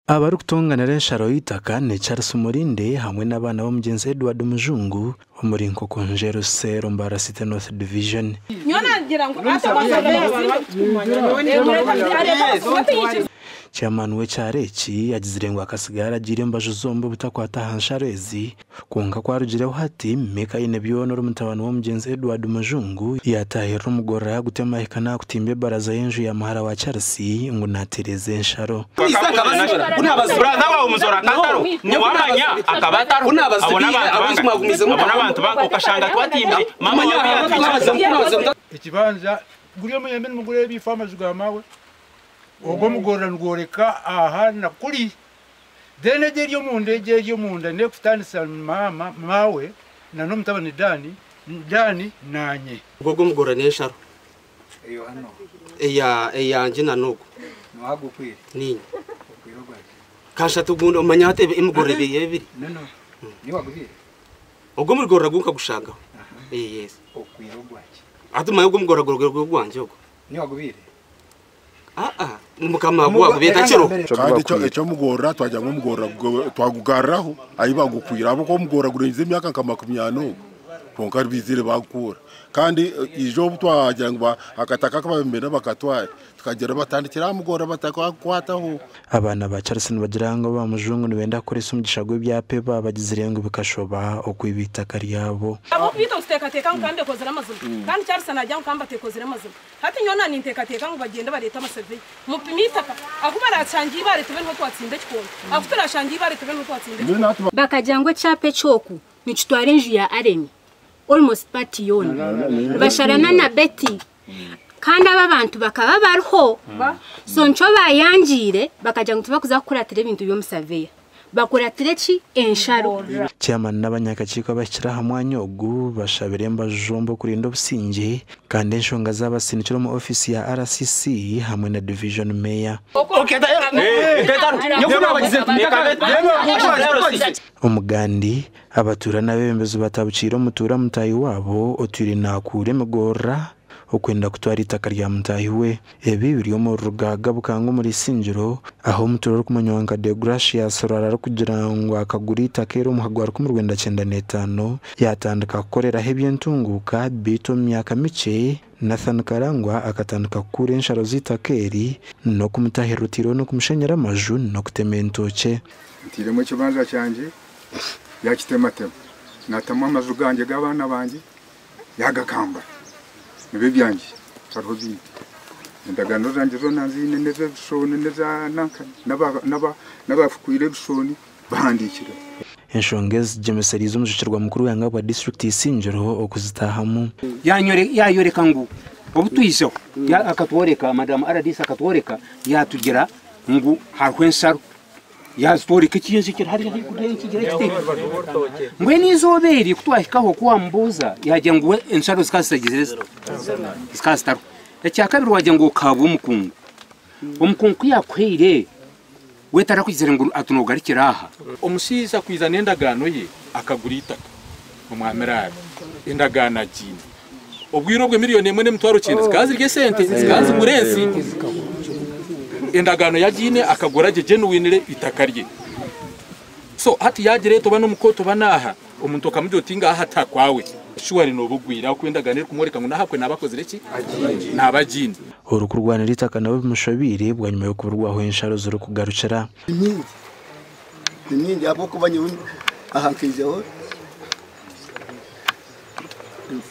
Abarikutonganira ensharo y'eitaka ni Charles Murinde hamwe n'abaana b'omugyenzi Edward Mujungu omuri Nkokonjeru Cell Mbarara City North Division. Chairman w'ekyaro eki agizire ngu akasigara aragiire embaju zombi obutakwata aha nsharo ezi Kwonka ku arugireho hati, Mika Ainebyona ori mutabani w'omugyenzi Edward Mujungu yaataahirira omugorora yaagutema ahika naakutimba ebaraza y'enju ya muhara wa Charles ngu naatereeza ensharo. Ekibanja guri omuyembe nimugureeba ifo amaju ga maawe, ogwo omugorora nigworeka aha na kuri. Then egyo eri omunda egyo eri omunda n'ekutaanisa maama maawe na n'omutabani Dan, Dan naanye. Ogwo ogw'omugorora n'ensharo eya eyangye na n'ogwo niinye. Kashatu ogundi omanya hati emigorora ebiri ebiri. Ogwo omugorora gwo nkagushangaho. Yes. Hati omanya ogwo omugorora guri ogwangye ogwo. Aa, Mukama gwagubiire takiriho. Kandi eky'omugoorora twagira ngu omugoorora twagugaruraho ahi bagukwire ahabw'okuba omugoorora gurengize emyaka nka makumyana ogu kwonka baizire bagukuura. Kandi ijo obu twagira ngu akataka aku babembeire bakatware tukagira batandikire aha mugoorora batakagukwataho. Abaana ba Charles nibagira ngu aba mujungu nibenda kukoresa omugisha gw'ebyapa ebi baabagizire ngu bikashoba okwiba eitaka ryabo. Ahabw'okuba itwe nituteekateeka ngu Kamba ekozire amazima, kandi Charles naagira ngu Kamba tekozire amazima. Hati nyowe naaninteekateeka ngu bagyende bareete abasaveya, mupime eitaka, ahu baraashangye eibaare tube niho twatsimba ekikondo, ahu turaashangye eibaare tube niho twatsimba ekikondo. Bakagira ngu ekyapa eki oku nikitwara enju ya Allen almost part yoona. Nibasharana na Betty kandi abo abantu bakaba bariho. So nikyo bayangiire bakagira ngu tibakuza kukuratira ebintu by'omusaveya. Bakuratire ki? Ensharo. Chairman n'abanyakakiiko abahikire aha mwanya ogu bashabire embaju zombi okurinda obusingye kandi enshonga zabasindikire omu ofiisi ya RCC hamwe na Division Mayor. Omugandi, abatuura n'abeebembezi batabukiire omutuura mutaahi waabo otwire naakuura emigorora okwenda kutwara eitaka rya mutaahi we. Ebi biri omu rugaaga Bukanga omuri Isingiro ahu omutuura orikumanywa nka Deogratius Rwara arikugira ngu akagura eitaka eri omu gwa 1995 yaatandika kukoreraho eby'entunguuka beitu omu myaka mikye Nathan Karangwa akatandika kukuura ensharo z'eitaka eri n'okumutahirira oteireho n'okumushenyera amaju n'okutema entookye. Ntairemu ekibanja kyangye yaakitematema, naatamu amaju gangye g'abaana bangye yaagakambura. Nibyo byangye tihariho bindi. Endagaano zangye zoona nziine n'ez'ebishushani n'eza nanka n'abaafukwire ebishushani bahandiikireho. Enshonga ezi zigyemesereize omujwekyerwa mukuru w'eihanga bwa disiturikiti Isingiro okuzitaahamu. Yaayoreka ngu obu twizeho akatworeka, Madamu rdc akatworeka yaatugira ngu hariho ensharo Yaazitworeka ekinju ekiri hariya ahaiguru ekigira kiti. Mbwenu eizooba eri ku twahikaho ku waamubuuza yaagira ngu we ensharo zikaba zitagizire zita? Zikaba zitariho. Ekyakabiri waagira ngu okahabwa omukungu. Omukungu ku yaakuhaire, we tarakugizire ngu ati noogarukira aha. Omushaija kwija n'endagaano ye akagura eitaka omwa Miraaro, endagaano agiine. Obwire obwo emiriyooni emwe n'emitwaro kyenda zikaba ziri esente, zikaba nizigura ensi. Endagaano yagiine akagura gye genuinely eitaka rye. So hati yagireeta oba n'omu kooti oba n'aha, omuntu okamugira oti ngaaha tihakwawe, surely nooba ogwire ahabw'okuba endagaano erikumworeka ngu n'ahakwe naaba akozire ki? Naaba agiine. Orikurwanira eitaka nawe bimushobeire bwanyima y'okuburwaho ensharo zirikugarukira. Ni mingi, ni mingi ahabw'okuba nyowe aha nkaijaho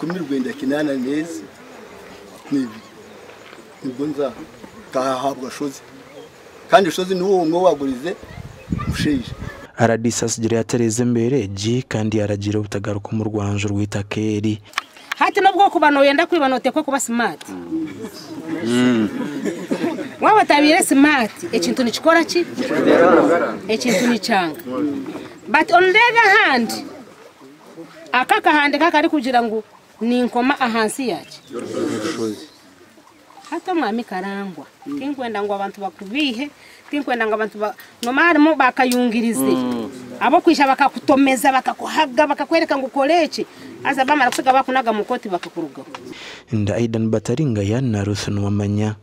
1982 nibwo nza nkahahabwa shozi kandi shozi niwe omwe owagurize mushaija. Rdc atsigire yatereeza embeera egi kandi yaragiira obutagaruka omu rwanju rw'eitaka eri. Hati n'obu okuba nooyenda kwiba nooteekwa kuba simaati. Waaba otabaire simaati ekintu nikikora ki? Ekintu nikyanga. But on the other hand, aka akahandiiko akarikugira ngu ninkoma ahansi yaaki? Hati omwami Karangwa, tinkwenda ngu abantu bakubeihe, tinkwenda ngu abantu ba, nomanya harimu bakayungirize ab'okwija bakakutomeza, bakakuhaga, bakakwereka ngu kora eki, haza bamara kusiga bakunaga omu kooti bakakurugaho. Nda Aidan Bataringaya na Ruth Nuwamanya.